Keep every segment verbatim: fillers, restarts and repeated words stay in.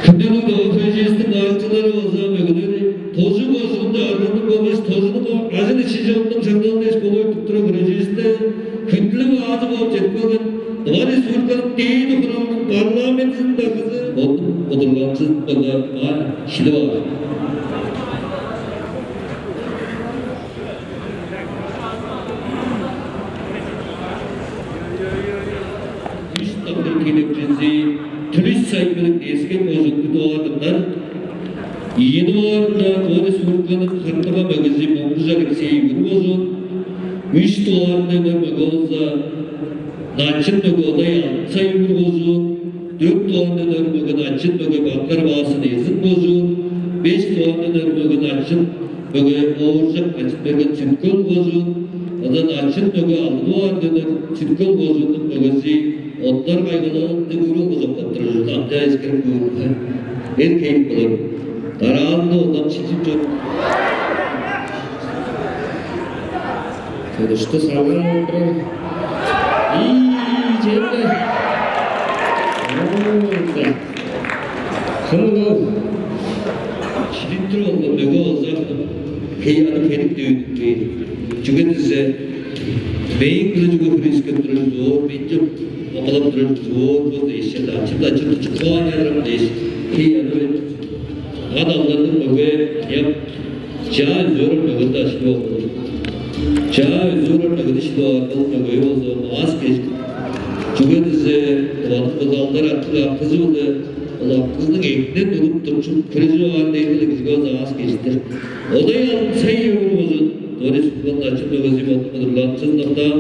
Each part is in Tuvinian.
Хүндүлүг доктор эжээстиң аарыкчылары база мөгелери тожу божуунда арганы болгаш тожунуң ажын ичи чонунуң чаңналын эш болуй туттура хүрежээсте хүндүлүг аазы болуп чедип келген Тыва Республиканың Дээди Хуралының парламентизиниң дагызы бодунуң удурланчызын база маа шилип алган. Үш дакыр келемчези Түлүш Сайбырык эскен кожуунду дуугадыңар. Ийи дугаарында Тыва Республиканың хартыга мөгези Монгуш Алексей Үгүр кожуун, үш дугаарында Нөрмөгоза Начын мөге Одай Алтынсай Үгүр кожуун, дөрт дугаарында Нөрмөгө Начын мөге Баткар Баасан Эрзин кожуун, беш дугаарында Нөрмөгө Начын мөге Ооржак Начын берген Сүткел кожуун, одан Начын мөге алды дугаарында Сүткел кожууннуң мөгези Оттар Кайгылаан дег үрүл кожоктап турар ужурлуг амчаа эскерип көөрүнге эр хейип болар. Дараазында одан шилчип чор. Кыдышты салган болдурар. Ий, черде. Хымыл ол. Шилиттир ол мөге болза, хей аны хедип дөөдүнмээр. Чүге дизе, мээң биле чүге хүрээскеп турар зоор, мен чоп амалап турар зоор бо дээш, ачып-ачып чугаалаарым дээш, хей аны ад алгандыр мөге, я, чаа өзүөрүн мөгеде ашылып алган. Чаа өзүөрүн мөгеде шилип алган мөгеге болза, аас кежик. Чүге дизе, ону бызалдар аттыг акызы-биле ол акызының эъдинден тудуп, тутчуп, киржип алган дээрге-ле кижиге болза аас кежиктер. Одай Алтынсай Үгүр кожуун Тыва Республиканың Начын мөгези болуп, удурланыкчызын октааш,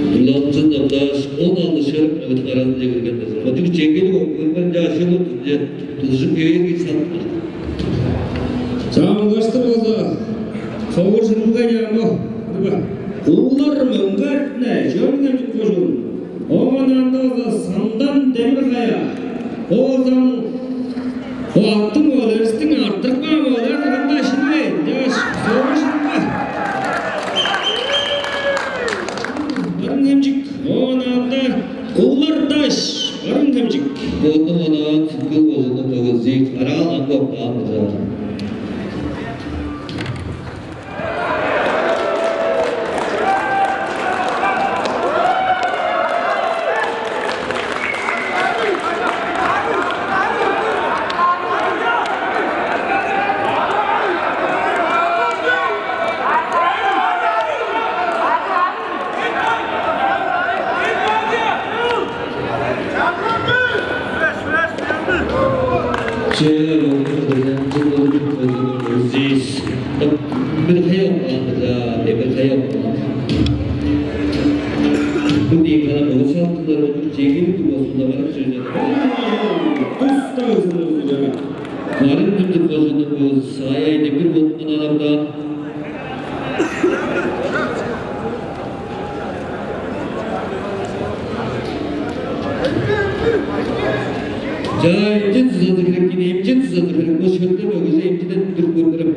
удурланыкчызын октааш, он алды шерек мөгениң аразынче кирген-дир. Ындыг чеңгелиг окуурган чаашылы тудунче тудужуп кээр кижи санап-тыр. Чаңгыштыр болза, Согур Шырынга Ямбо, Куулар Мөңге Артынай, Чөөн-Хемчик кожуун. Оон анда болза Сандан Демир-Кая. Оозан бо аттың олеристиң арттырып каан олер кандай шилбейн. Чаш, Согур Шырынга. Барыын-Хемчик. Оон анда Куулар Даш, Барыын-Хемчик. Бодунуң онаан Сүткел кожууннуң мөгези Караал Амгы октаан болза. Че, Владимир Владимирович, Владимир Владимирович, Владимир Владимирович. Бир хаял кылган-дыр, бир хаял кылган. Бу дийин хана бо чалтылар, ол чегинип турбазында барып сөзү. Туста өзүнү узура. Барын мындыг кожунуң бо сааяй демир болуп мыналардан. Чаа, эмчи дузазы херек кижи, эмчи дузазы херек. Бо шөлде мөгеже эмчиден туруп көрдүрем.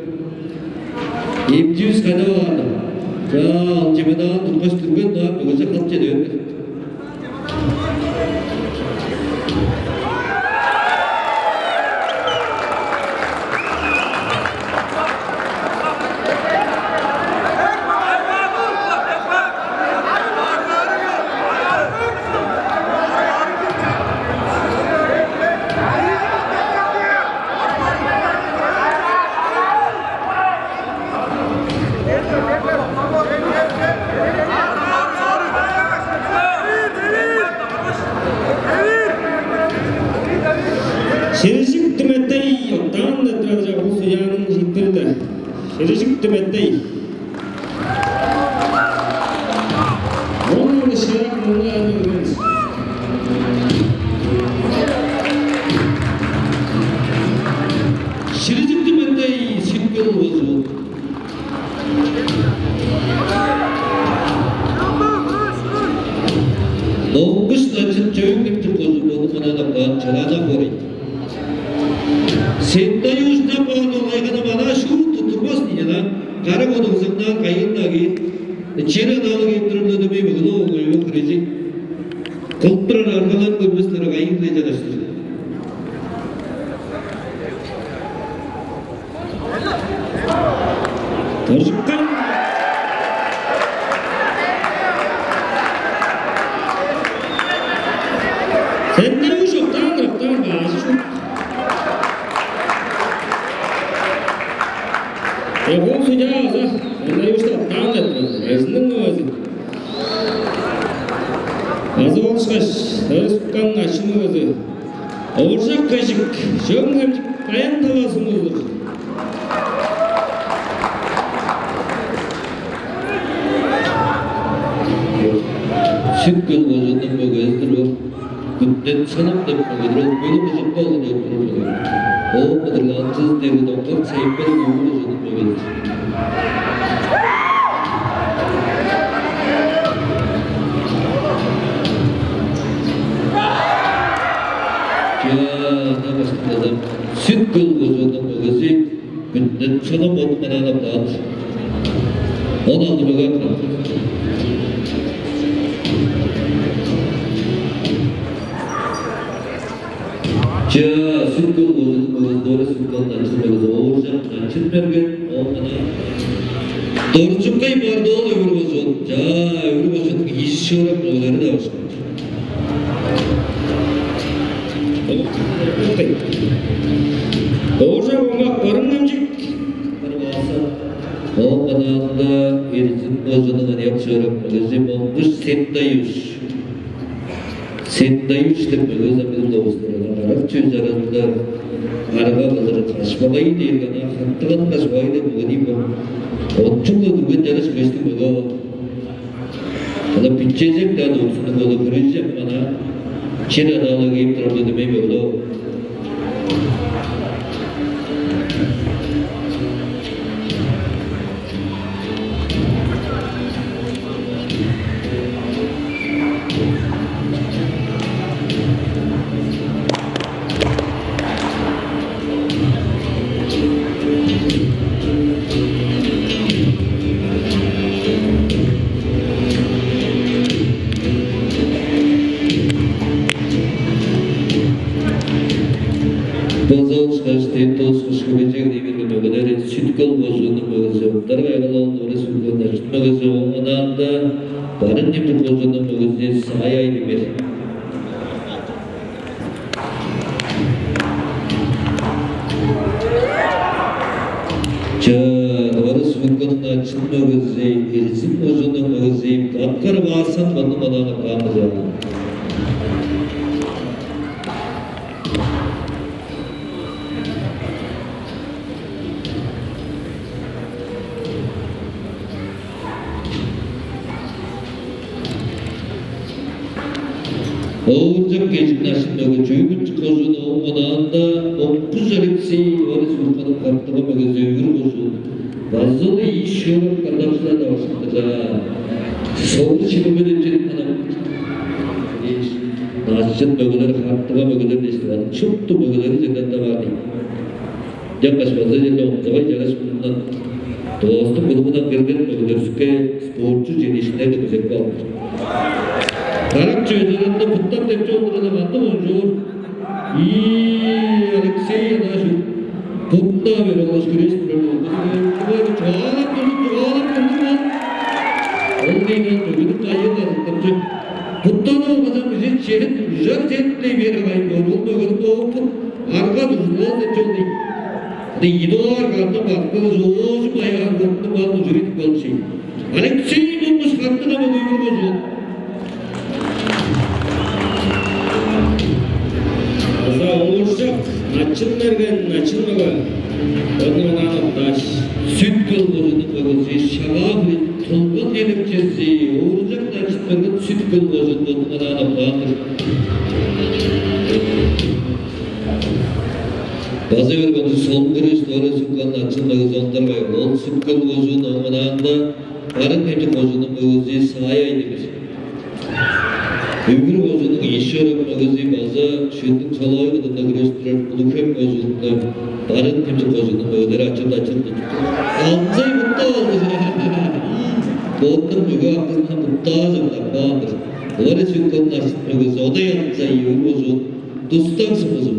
Эмчивис кайда баар? Чаа, ал чемодан тургаш, түрген-даа мөгеже халып чеде берди. Ширижик Тиметей октаан деп турар чогул, судьяның шиитпири-дир. Ширижик Тиметей. Оон аны шыырак муңга аны көргенсиң. Ширижик Тиметей, Сүт-Хөл кожуун. Монгуш Начын, Чөөн-Хемчик кожуун болуп, мынаа каан Чараана хоорай. Сен-даа южнап каан ол айганы мана шуут туттурбас ийин, а? Кара бодугзуңнаар кайын-даа кээр. Чер анаалы кээп турар-ла дөмей бүгүнү оңуйбу хирежи. Кылып турар аргаларын көрбес-лер, кайын-даа чагаштыр. Ыржыккан. Сенден шоктаан ырактаан баажы шуут. Эгоон судья база сенден шоктаан деп турар. Эзиниң өзү. База ол ышкаш, тырыскан начын өзү. Ооржак Кежик, Чөөн-Хемчик, Даян талазы музу. Сүт-Хөл кожууннуң мөгези-дир ол. Күнден Сынып деп мөгедир ол. Бөлүк ужурда ол деп турар. Ооң удурланыкчызы дээрге Доңгак Сайынбек, Өвүр кожууннуң мөгези. Чаа, ынчангаш Сүт-Хөл кожууннуң мөгези Күнден Сынып ону мынаар аптаан. Он алды мөге аптаан. Чаа, Сүт-Хөл кожууннуң мөгези, Дора Сүт-Хөл начын мөгези Ооржак Начын-Мерген, оон мынаар Доржукай Барды-оол, Өвүр кожуун. Чаа, Өвүр кожууннуң ийи шыырак мөгелери-даа башкы. Ооржак Оңгак, Барыын-Хемчик. Оон мынаар Эрзин кожууннуң аныяк шыырак мөгези Монгуш Сендайыш. Сендайыш деп мөгези ам билир-дир силер. Карак чүвези аразында арга кызыр Кашпагай дээрге, ана Хартыган Кашпагай деп мөге дийин бо. Отчук-ла дүрген чараш хүрештиг мөге ол. Ана бичежек-даа турзун, ол хүрежип, ана чер адаалы кээп турар-дыр дөмей мөге ол. База ышкаш, дем тооскаш, хемежек дей берген мөгелер Сүт-Хөл кожууннуң мөгези Оңдар Кайгал-оол, Дора Сүт-Хөл начын мөгези, оон мынаар Барыын-Хемчик кожууннуң мөгези Саая Айлымер. Чаа, Дора Сүт-Хөл начын мөгези, Эрзин кожууннуң мөгези Каткар Баасан бодунуң онаан аптаан-дыр. Ооржак Кежик начын мөге, Чөөн-Хемчик кожуун, оон мынаар Монгуш Алексей, Дора Сүт-Хөлдүң Хартыга мөгези, Өвүр кожуун. База-ла ийи шыырак кандакчылар-даа башкы-дыр. Чаа, солу шилимеден чедип каан дээш, начын мөгелер, Хартыга мөгелер дээш, аны шупту мөгелери черден-даа бар дийин. Ынчангаш база черле онзагай чараш мурнундан Тывавыстың клубундан келген мөгелеривиске спортчу чедиишкиннерни күзеп каалыңар. Карак чүвези аразында Буттар деп чон турган, кандыг кончуг. Ийи, Алексей, ана шуут Буттар бээр болгаш хүрежип турар болгай. Чугаалап турдум, чугаалап турдум мен. Ол дээни мөгениң кайыын азыктамчы. Буттар ол база бижен черин, ужар чериндей бээр агайын боор. Ол мөгениң оопкун арга дужулган деп чон дийин. Ында идоор картын бадыткан, оожум аяан кортунуп каан ужур идип калчы. Алексей Монгуш Хартыга мөге, Өвүр кожуун. База Ооржак Начын-Мерген, начын мөге, ону онаан аптааш. Сүт-Хөл кожууннуң мөгези, Шагаа-Хүрен тулган чедекчизи Ооржак Начын-Мерген, Сүт-Хөл кожуун, ону онаан аптаан-дыр. База бир кончуг солун хүреш, Дора Сүт-Хөл начын мөгези Ондар Кайгал-оол, Сүт-Хөл кожуун, оон мынаар Барыын-Хемчик кожууннуң мөгези Саая Айлымер. Өвүр кожууннуң ийи шыырак мөгези, база Шөлдүң Соловай кыдыында хүрежип турар Улуг-Хем кожуунда, Барыын-Хемчик кожууннуң мөгелери ачырды, ачырды. Алзай Буттар-оол. Бодунуң мөге акызындан Буттар чыглап каан-дыр. Олар Сүт-Хөлдүң начын мөгези Одай Алзай, Өвүр кожуун, Дустан сумузу.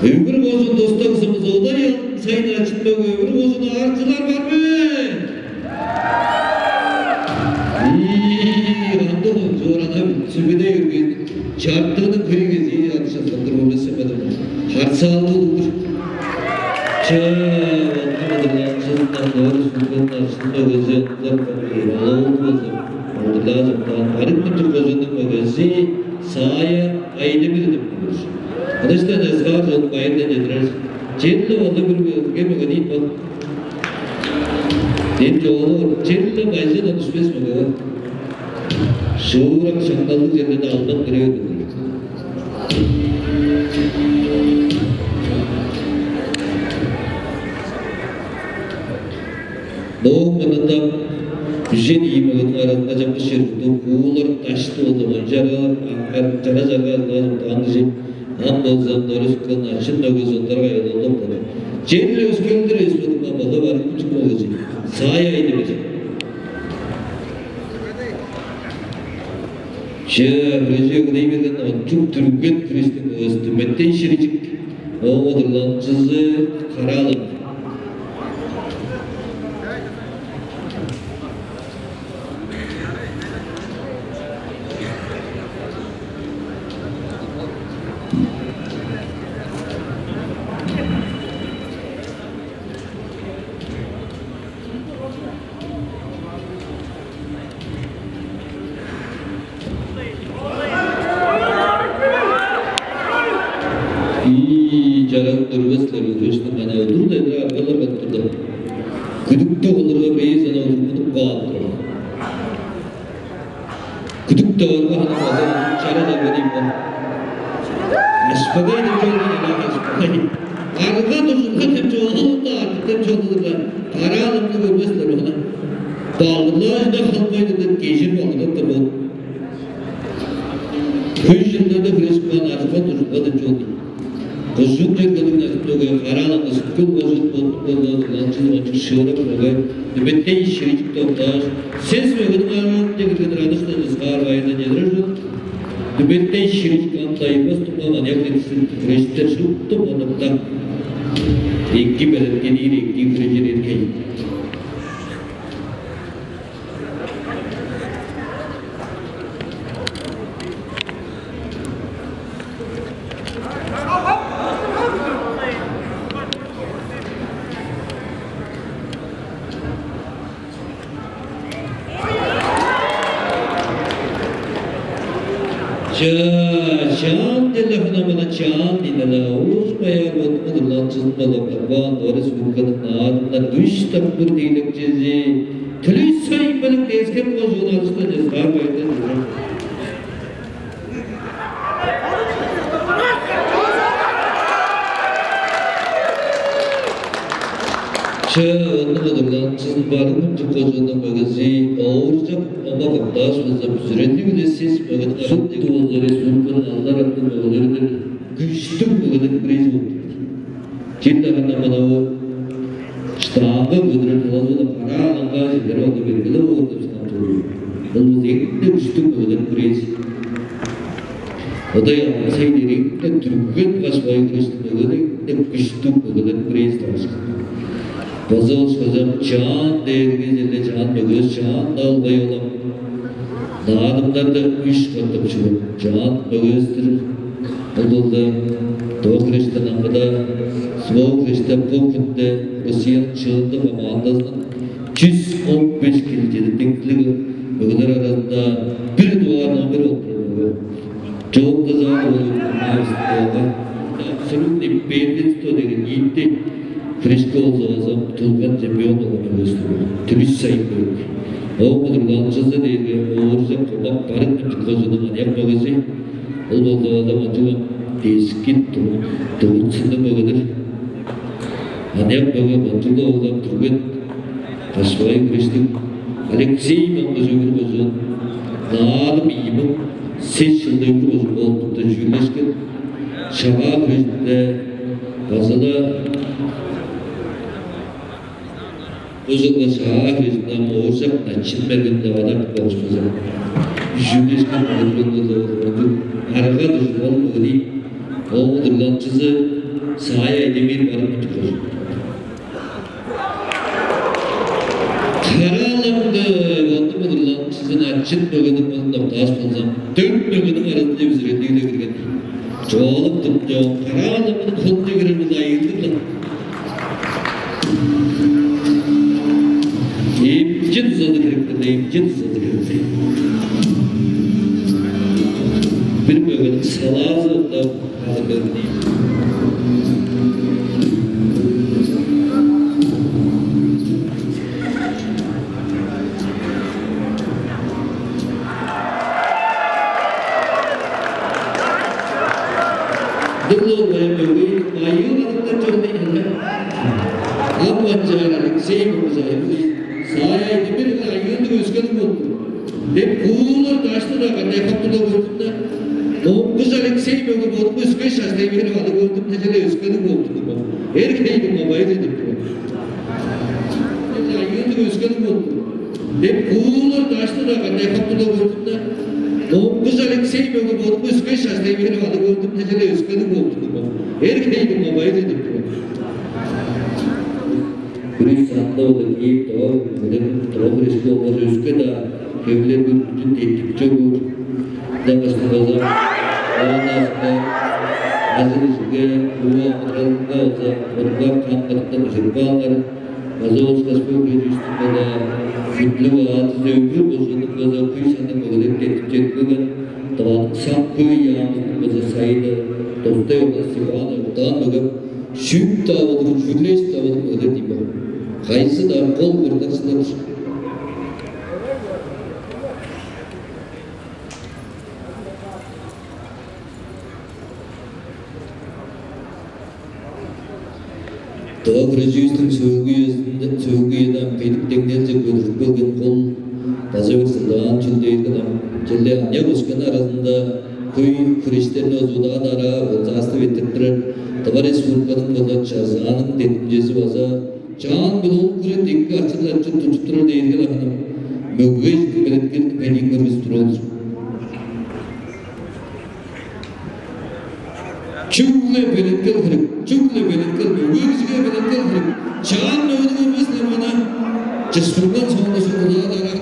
Өвүр кожуун достарывыс, Олай Сайын Начын-Мөге, Өвүр кожуундан арчылар бар бе? Ийи, андыг чуурана сүбеде йөрген чартыының хөй кезии адыша сылдыр болмаса бадым. Харсаалды удур. Чаа, андыгыдыр чылдан дору сүрген Начын-Мөге, Өвүр кожуундан Олай Сайын Начын-Мөге, Өвүр кожуундан мөгези Саая Айдемир деп билир. Адыштан эскаар чон байырдан чедирер. Черле олда бир бөлүнген мөге дейт бол. Дем чоолу черле байжыдан түспес мөге. Шуурак шаңналдыг черлерде алдан кире берген. Бооң мурнунда үжен ийи мөгениң аразынга чаңгыс чер чурттуг, уулар дашты болду, он чара, чара чарга ылгажып даан кижи ам болза дорускан ачын мөгези ондарга айлалып болду. Черле өскелдир эс болуп калбаза барып күчүк мөгези саай айды бер. Че, хрыжы кылый берген отчук түрген христиан мөгези меттей ширижик. Ооң удурланчызы караалым. Ийи чаран көрбес-ле, көстүң ана удур дедир аргалар каттырды. Күдүктү кылырга бирээзи ана удур мунуп каан турар. Күдүк таварга хана база чара дагы дейм бар. Ашпагай деп чорду, ана ашпагай. Арга дужулга деп чорду, артык деп чордулар. Караалымны көрбес-ле, ана. Балдырлаажында халбайды деп кежир балдырып тур ол. Хөй чылдарда хүрежип каан арзылган дужулга деп чугул. Кужун чергелиг назып төге, караалаңгы сүткүл кожуп болуп болду, ылаңчыл ончук шыырып мөге, дүметтей ширижик токтааш, сес мөгениң араанче кирген ырадыш дызгаар байырдан чедирер чүл. Дүметтей ширижик ам дайырбас турган аныяк кетсин, хүрежиптер шупту болуптан. Эки белеткенир, эки хүрежир эргей. Чаа, чаан деле хынамана чаан динала уус баяр бодунга дурланчызын болуп, Тываан Борис Бурганның наадындан үш тапкыр диилекчизи Төлөй Сайын-Белек дээскем кожуун алыста чыскаар байырдан чыгар. Че, ону кылдырган чызын барыын чук кожууннуң мөгези Ооржак Омак Ындаш болза, бүзүрелдиг-биле сес мөгени кадып болза, республиканың алдар аттыг мөгелеринден күштүг мөгелерниң бирээзи болуп тур. Чилде ханна мынавы штанга көдүрер талазы-биле караа алаңга чедер ону белгилеп оор деп санап тур. Ол болза эң-не күштүг мөгелерниң бирээзи. Одай алган сайын эриинден дүрген каш байыгырыштың өгени деп күштүг өгелерин бирээзи тавышкан. База ол шыгажам чаан дээрге черле чаан мөгөөс чаан-даа ылгай олам. Наадымнарда үш катап чугуп, чаан мөгөөстүр. Ол болза доо хрештен аңгыда, суол хрештен бо хүнде Россияның чыынды командазының чүс он беш кило чедир деңзилиг мөгелер аразында бир дугаар номер болуп турар. Чоокта заал болуп турмаавыс доога. Абсолютный первенство деген ийинде христиан болза база тулган чемпион болган мөгөөстүр. Түбүс сайын көрүп. Ооң удурланчызы дээрге Ооржак Кобак барык кожунуң аныяк мөгези. Ол болза база кончуг дескин дывыртсынныг мөгедир. Аныяк мөге кончуг-ла болган түрген Кашпай Күрештиң Алексей Монгуш Өвүр кожуун Наадым ийи муң сес чылда Өвүр кожуун болуп турда чүүлдешкен. Шагаа хүрежинде база-ла бо чылга Шагаа хүрежинде Ооржак Начын Мерген деп адап болуш болза, чүүлдешкен мөгедир ол болза, арга дужуп ол мөгедир. Ооң удурланчызы Саая Айдемир барып тур. Караалаңды онну мудурлан чизин ачын бөгенин мурнап даш болзам, дөрт бөгенин арасында үзүрендигле кирген. Чоолук тупчо, караалаңның холунче кирер бул айыылдыг-ла. Эмчи дузазы херектен, эмчи дузазы херектен. Бир бөгенин салаазы октап, Дыгловая мөгей майыыларында чордуйнада. Ам ынчаар Алексей Мурзаевич саая Айдемир айыылдыг өскелиг болду. Деп куулар дашты-даа кандай хаптыда көрдүм-даа. Моңгуш Алексей мөге бодум өске шаждай берип аны көрдүм, тежеле өскелиг болду. Эр хейлиг мобай деп тур. Айыылдыг өскелиг болду. Деп куулар дашты-даа кандай хаптыда көрдүм-даа. Моңгуш Алексей мөге бодум өске шаждай берип аны көрдүм, тежеле өскелиг болду. Эр хейлиг мобай деп тур. Бүрүс анда ол ийип, доо, мөден, доо, бүрүс болгаш өске-даа хевлер бүрүнчүн деткип чоруур. Даңгыстың болза, оон азында азыр ижиге, уу амыдыралынга болза, бурунга каан кадыктан ужуруп кааннар. База ол Каспий үгүрежиистиң болза, хүндүлүг аадызы өңнүр болзунуң болза, күй санныг мөгелер деткип чедип келген. Дываның сак хөй яамызының болза сайыды, достай оңган Степан октаан мөге, шүүп-даа болур, чүрлээш-даа болур мөгелер дийин боор. Кайызы-даа кол кырдакчылар-дыр. Доо хүреживистиң сөөлгү үезинде, сөөлгү үеде ам кедик деңнелче көдүрүп келген кол база бир сылдагаан чүл дээрге ам, черле аныяк өскен аразында хөй хүрештерни озуудаар араа болзаастып эртип турар Тыва Республиканың болза чазааның деткимчези база чаан биле ол хире деңге ачы-дачы тудуп турар дээрге-ле ханам мөге-читтиг белеткелин бедиин көргүзүп тур ол. Чүгле белеткел херек, чүгле белеткел, мөге кижиге белеткел херек. Чаан мөгени көрбес норманы чыспырган соонда шугулаар арак.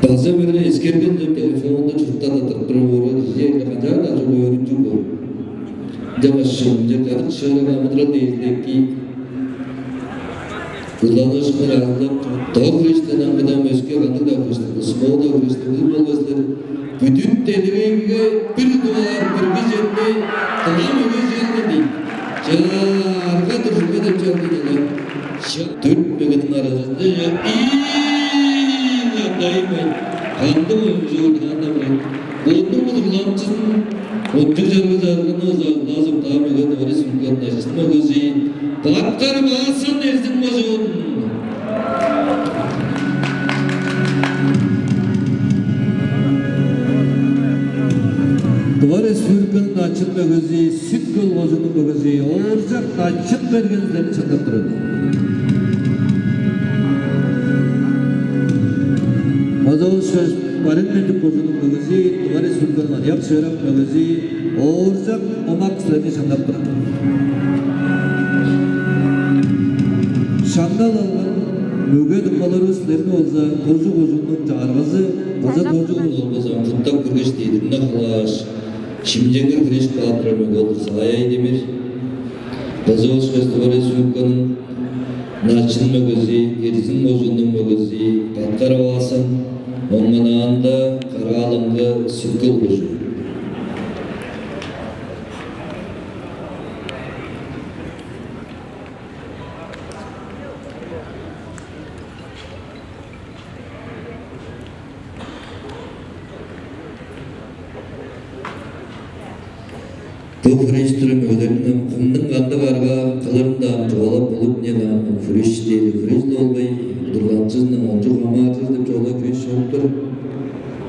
База бир эскерген деп телефонунда чурттан тыртып бир боорга, кижи эрде канчаар-даа чок өөрүнчүг боор. Ынчангаш шынче кадык шыырак амыдырал дээш деки Уланыышкыннар аалдап, доо хүрештен аңгыда өске кандыг-даа хүрештер, спорт хүрештер, бир болгай силер бүдүн делегейге бир дугаар бирги черни кылам өгей чыылган дейт. Чаа, арга дуржулга деп чыылган ынча. Чаа, дөрт мөгениң аразында чаа, ийин андайым мен. Кандыг оюн чыылган-даа бир. Бодунуң удурланыкчызын, кончуг чаргы-чаргыны ызаглазып, даам мөге Тыва Республиканың начын мөгези Баткар Баасан, Эрзин кожуун. Тыва Республиканың начын мөгези, Сүт-Хөл кожууннуң мөгези Ооржак Начын-Мерген силерни чалап турар. База ол сөс Барыын-Хемчик кожууннуң мөгези, Тыва Республиканың аныяк шыырак мөгези Ооржак Омак силерни чалап турар. Шаңнал алган мөге дуңмаларывыс силерни болза Тожу кожууннуң чагыргазы база Тожу кожуун болза амчыктап көргеш, дедирине халааш, шимчеңир хүреш каап турар мөге болур Саая Айдемир. База ол сөс Тыва Республиканың начын мөгези, Эрзин кожууннуң мөгези Баткар Баасан, оңманаанда Караалаңгы Сүт-Хөл кожуун. Бо хүреш турар мөгелерниң ам кымның кандыг арга кылырын-даа ам чугаалап болур, не-даа ам хүреш дээри хүреш-ле болгай, удурланыкчызындан ончуг хамааржыр деп чугаалап хүреш чоруп тур.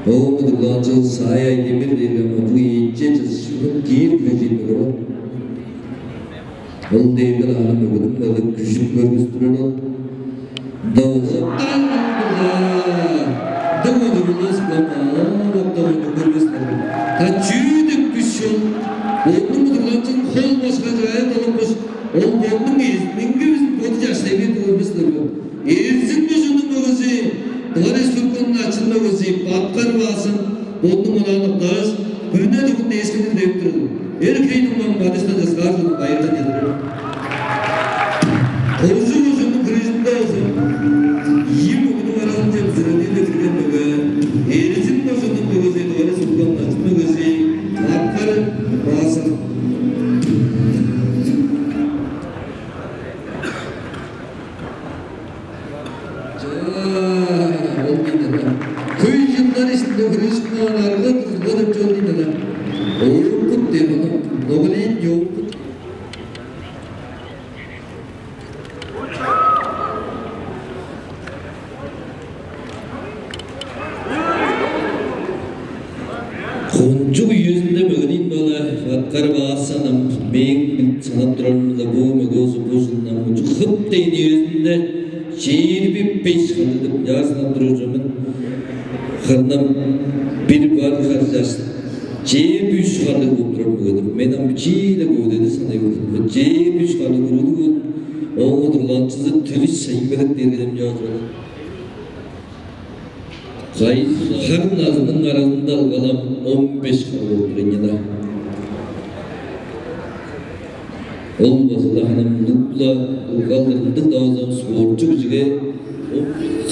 Ооң удурланыкчызы Саая Айдемир дээрге ам ончуг ээнче чыжыышкынныг киир хүрежир мөге боор. Ол дээрге аны мөгениң мелек күжүн көргүзүп турар ол. Дозуктан дыңгылаар. Дыңгылаас болмаан октап көргүзүп турар. Та чүү деп күш Бодунуң удурланчын хол башка чаая долупкаш, ол бодунуң эзмиңги безин боду чаштайбайн турган бис-дир бо. Эрзин бо чоннуң мөгези, Тыва Республиканың начын мөгези Баткар Баасан бодунуң онаан октааш, күрүне дугун дээскинниг деп турду. Эр хейниң ман бадыштан часкаар чонун байырдан чедирип. Кожуг ужунуң хрыжында ужун ийи бүгүнүң аразынче бүзүрелиинде кирген мөге, Эрзин бо чоннуң мөгези, Тыва Республиканың начын мөгези Баткар Баасан. Чаа, ол киинде-ле. Хөй чылдар иштинде хүрежип каан арга-дуржулга деп чүве ол киинде-ле. Ооркут дээр ону. Ногалээн ёоркут. Кончуг үезинде мөгениин бала Баткар Баасан ам, мээң билип санап турарым-биле, бо мөге болза бо чылын ам кончуг хып дээн үезинде чээрби беш харлыг деп мынчаар санап турар чүве мен. Хырнам бир бар хар чаш, чээрби үш харлыг болуп турар мөге-дир. Мен ам чүү-ле мөге-дир санай бердим. Чээрби үш харлыг уруглуг болуп, ооң удурланыкчызы Түлүш Сайын-Белек дээр кижи мынчаар турар. Кайы хар назының аразында алгала он беш хар болуп турар ийин-даа. Ол база-ла ханам улуг-ла ылгалдыр, ындыг-даа болза спортчу кижиге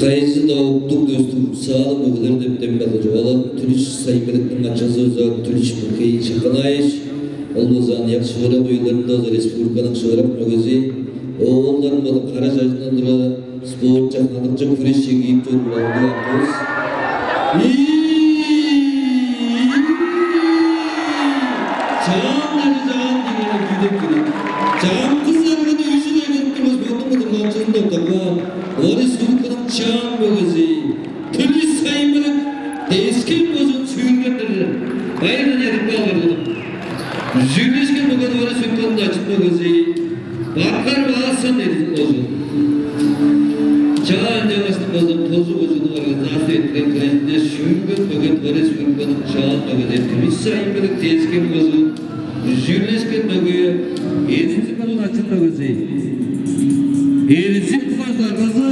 кайызы-даа оптуг-дөстүг, саалыг мөгелер деп демги алган чугаалаан. Түлүш Сайын-Белектиң ачазы база Түлүш Михаил Шаканаевич, ол база аныяк шыырак үелеринде база республиканың шыырак мөгези, оолдарын база кара чажындан тура спортче, хадырче, хүрешче киип чоруур ындыг ам-дыр бис. Ийи! Чаан, дажы чаан дегени күүдеп келет. Чаңгыс арганы үжү-ле көрүп турбас, бодунуң удурланыкчызын доктап каан. Ол республиканың чаан мөгези Түлүш Сайын-Белек дескен болзун, сүүрген-дир. Байырдан чедирип каалыңар. Үзүрүлешкен мөге Тыва Республиканың начын мөгези Баткар Баасан, Эрзин кожуун. Чаа, ынчангаштың болза Тозу кожууннуң организация эрттирген хүрежинде сүүрген мөге Тыва Республиканың чаан мөгези Түлүш Сайын-Белек дескен болзун, үзүрүлешкен мөге Эрзин кожууннуң начын мөгези. Эрзин кожууннуң аргазы